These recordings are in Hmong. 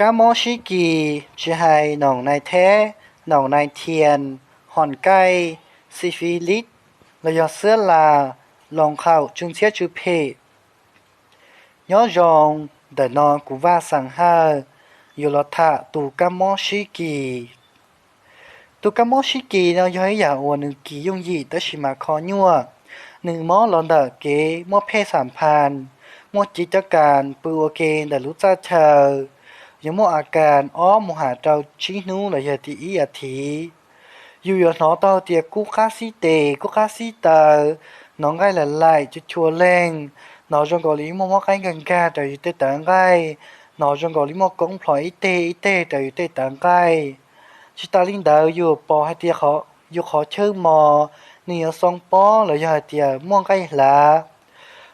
Kab mob sib kis, tsis hais noom nais theb, noom nais thias, hoom kaij, xi fi lib, los yog xiab las, loos khaum tsw ntxhiab tsw phem. Nyob zoo, ntawm no kuv Vaj Xeem Hawj yuav los tham tus kab mob sib kis. Tus kab mob sib kis no yog ib yam uas nws kis yooj yim tab sis mas kho nyuaj. Nws mob los ntawm kev muaj phej xam phas, muaj cev cov kas pw ua ke ntawm lub txaj chaw, yuav muaj a kas ob mus has rau tsib hnub los yog tias ib as thiv. Yus yuav hnov tau tias kub qab xib tes kub qab xib taw, hnov nqaij lam laim chua chua leeg, hnov zoo nkaus li muaj mob qaib nkag nkag raws yus tej tawv nqaij, hnov zoo nkaus li muaj koob plho ib teg ib teg raws yus tej tawv nqaij. Tsis tas li ntawd yus pom hais tias yus qhov chaw mos nws yuav xoo pob los yog hais tias muaj nqaij hlav.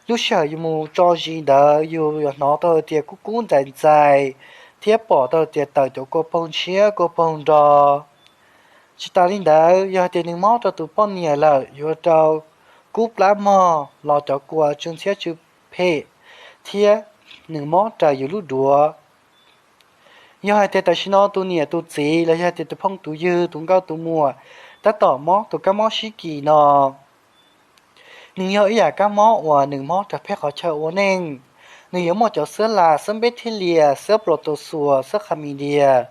Lub sij hawm yus mus tso zis ntawd yus yuav hnov tau hais tias kub kub ntxais ntxais, thiab pom tau tias tawm cov kua paug ntshiab kua paug nro. Tsis tas li ntawd yog hais tias nws mob rau tus poj niam lawm yuav rau kub plab mog los cov kua tsw ntxhiab tsw phem, thiab nws mob raws yus lub duav. Yog hais tias tam sim no tus niam tus txiv los yog tias tus phooj tus ywg tus nkauj tus muam tab tom mob tus kab mob sib kis no, nws yog ib yam kab mob uas nws mob rau peb qhov chaw ua neej. Nws yuav muaj cov xiab las, xiab npeb thiab lias, xiab plaus tus xuas, xiab qha mis dias.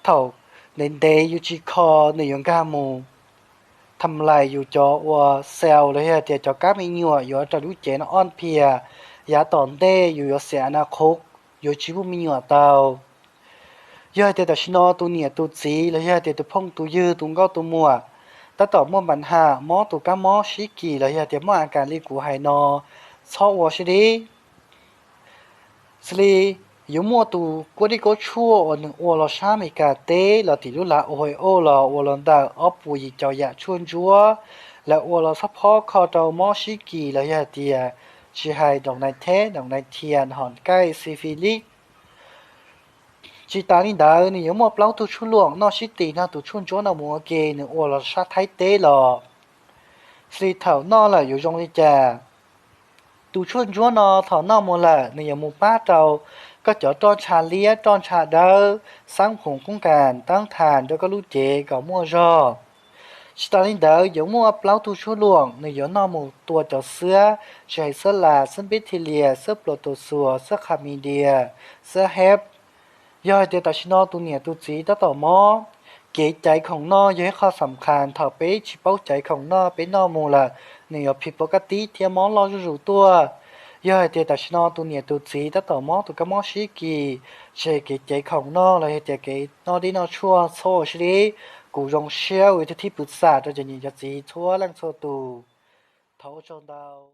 Thaum ntev ntev yus tsis kho, nws yuav nkag mus tham lais yus cov ua xaus los yog tias cov kab me nyuam yuav raws lub cev no ob phias, yav tom ntej yus yuav xiam na qhuv, yuav tsis muaj me nyuam tau. Yog hais tias tam sim no tus niam tus txiv los yog tias tus phooj tus ywg tus nkauj tus muam tab tom muaj npa nham mob tus kab mob sib kis los yog tias mob a kas li kuv hais no, txhob ua sib dib. Xws li yuav muaj tus kuab dib kuab tshuaj uas nws ua los sab Amelikas teb los tim lub lav Ohio los ua los ntawm ob puas yim caum yam tshuaj ntsuab, lawv ua los xob phob kho rau mob sib kis los yog tias tsis hais doom nais theb, doom nais thias, hom kaij, xi fi lib. Tsis tas li ntawd nws yuav muaj plaub tug tshuaj luam noj sib tis no, tus tshuaj ntsuab no mus ua ke nws ua los sab Thaib teb los. Xws li thaum noj lawm yuav zoo li cas? Tus tshuaj ntsuab no thaum noj mus lawm nws yuav mus pab rau koj cov roj ntsha liab, roj ntsha dawb, xab phoom, qoob kas, teeb thas rau koj lub cev kom muaj zog. Tsis tas li ntawd yuav muaj plaub tug tshuaj luam nws yuav noj mus tua cov xiab, tsis hais xiab las, xiab npeb thiab lias, xiab plaus tus xuas, xiab qha mis dias, xiab hep. Yog hais tias tam sim no tus niam tus txiv tab tom mob, kev caiv khoom noj yog ib qho xam khas. Thaum peb tsis paub caiv khoom noj, peb noj mus lawm nws yuav phim pov kab tib thiab mob loj zuj zus tuaj. Yog hais tias tam sim no tus niam tus txiv tab tom mob tus kab mob sib kis, tsis hais kev caiv khoom noj los yog tias kev noj dib noj tshuaj, txhob ua sib dib. Kuv zoo siab ua ib tug thib pwv xam rau cov niam cov txiv txhua leej txhua tus. Thov ua tsaug ntau.